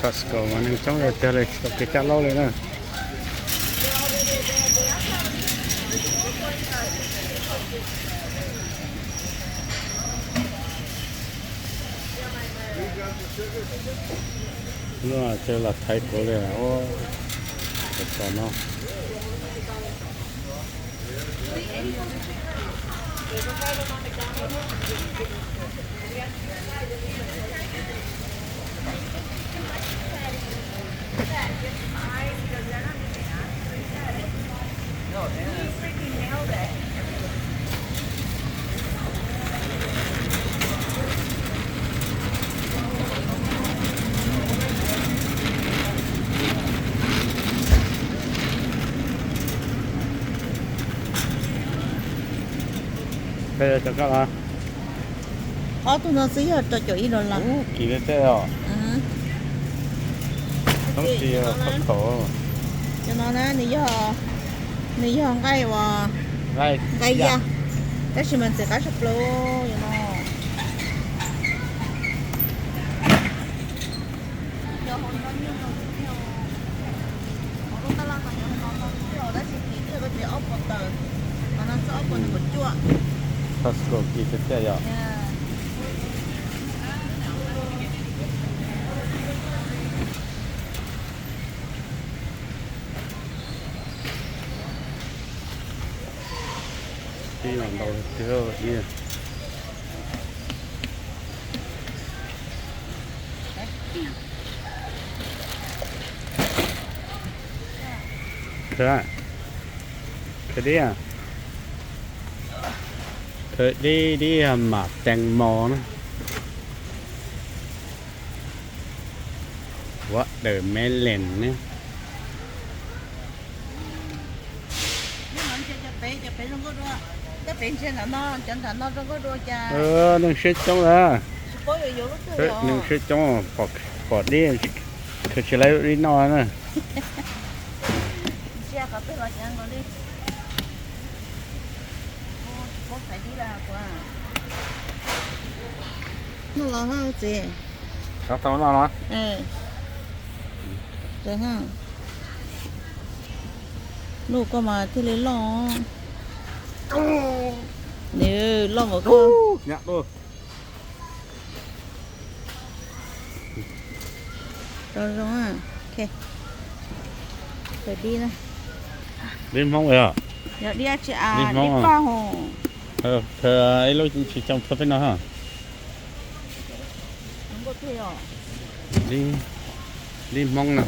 Costco mas neeg coob tiag tiag li, tsis tau kev caj laub li na. Lub no ces los thaiv kuv li, ua, tso no. Peb cov koj los? Ob tug no xwb yog rau caum ib dollar. Ub, kim li tej os. Toob tsis yog khaub khaum. Cov no na, nws yog, nws yog nqaij uas nqaij yaj, tab sis mas ntxim qab tshaj plaws yom no. Cov hauv no nyuag no tiag, hauv lub tab laj no cov hauv no no tiag, tab sis kim thiaj li ces ob puas tawm, qhov no txog ob puas nees nkaum cuaj. Costco kim tiag tiag yom. Ib los ntau tiag ib. Khawb, khawb dib, khawb dib, dib mam tees mos na. Watermelon ne. Neeg siab coob lawm. Neeg siab coob, pom dib, khwv tsis laib dib noj na. Noj los txiv. Tau noj los. Nuj koj mas thiaj li loj. Nws loj npaum koj. Zoo zoo. Dib na. Dib Hmoob yog. Yog dib tsi as, dib paj hos. Ib lub tsis coob txog peb no ha. Dib Hmoob na.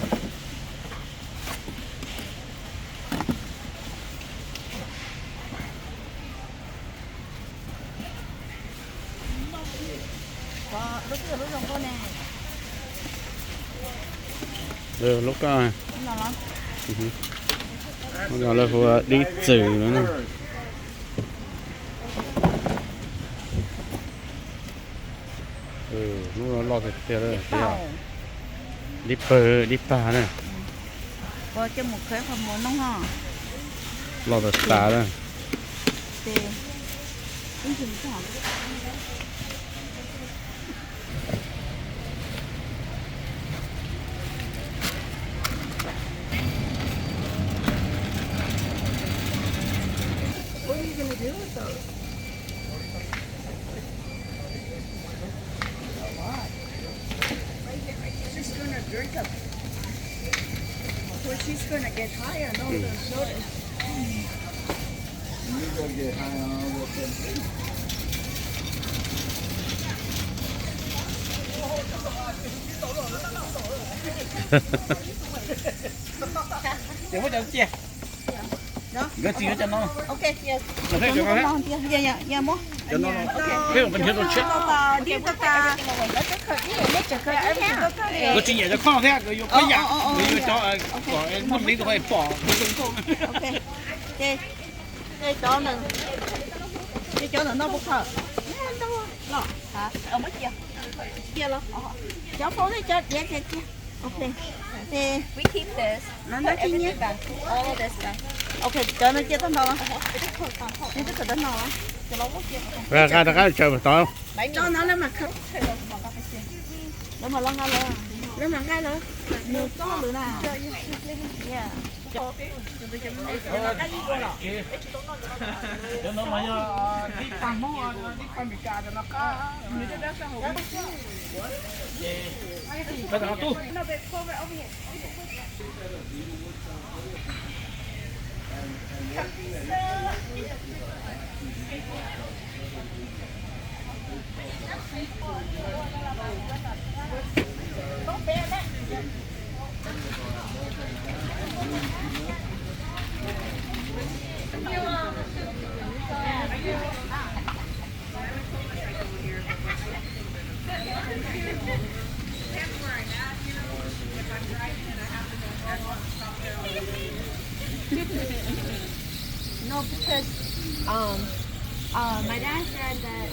Lub koj, lawv hu dib txwm no na. Lub no loj tiag tiag, dib pawg dib pag na. Loj tas tas na. She's gonna drink up. Well, she's gonna get high on all the sodas. Ces muab cov cia. Nkawd tsis yuav cov no. Nkawd tsis nyiam cov khob thiab, nkawd yuav khob yam, nkawd yuav cov kom muaj hneev rau qhov pom zoo nkauj. Cov ntawm no puas khaws? Cia los, cov phau thiab cov diav cia cia. Ok. Ces no no tsis nyiam. Ok, cov no cia tag nrho los? Neb twb khaws tag nrho los? Nqa rov qab tsaws tod. Lawv mas los nqa lawv, lawv mas nqa lawv, nws txob lawm na. Cov no mas yog tib pab Hmoob, tib pab Meskas cov no qab. No, because um, uh, my dad said that.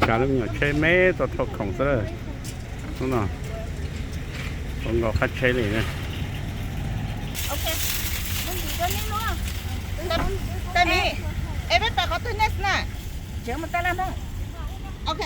Tsam lub me nyuam tsheb me tau dhau khoom xwb. Hnub no ua nkaus qab tsheb li na. Es peb pais qhov twg next na? Tsev mus taj laj Hmoob. Ok.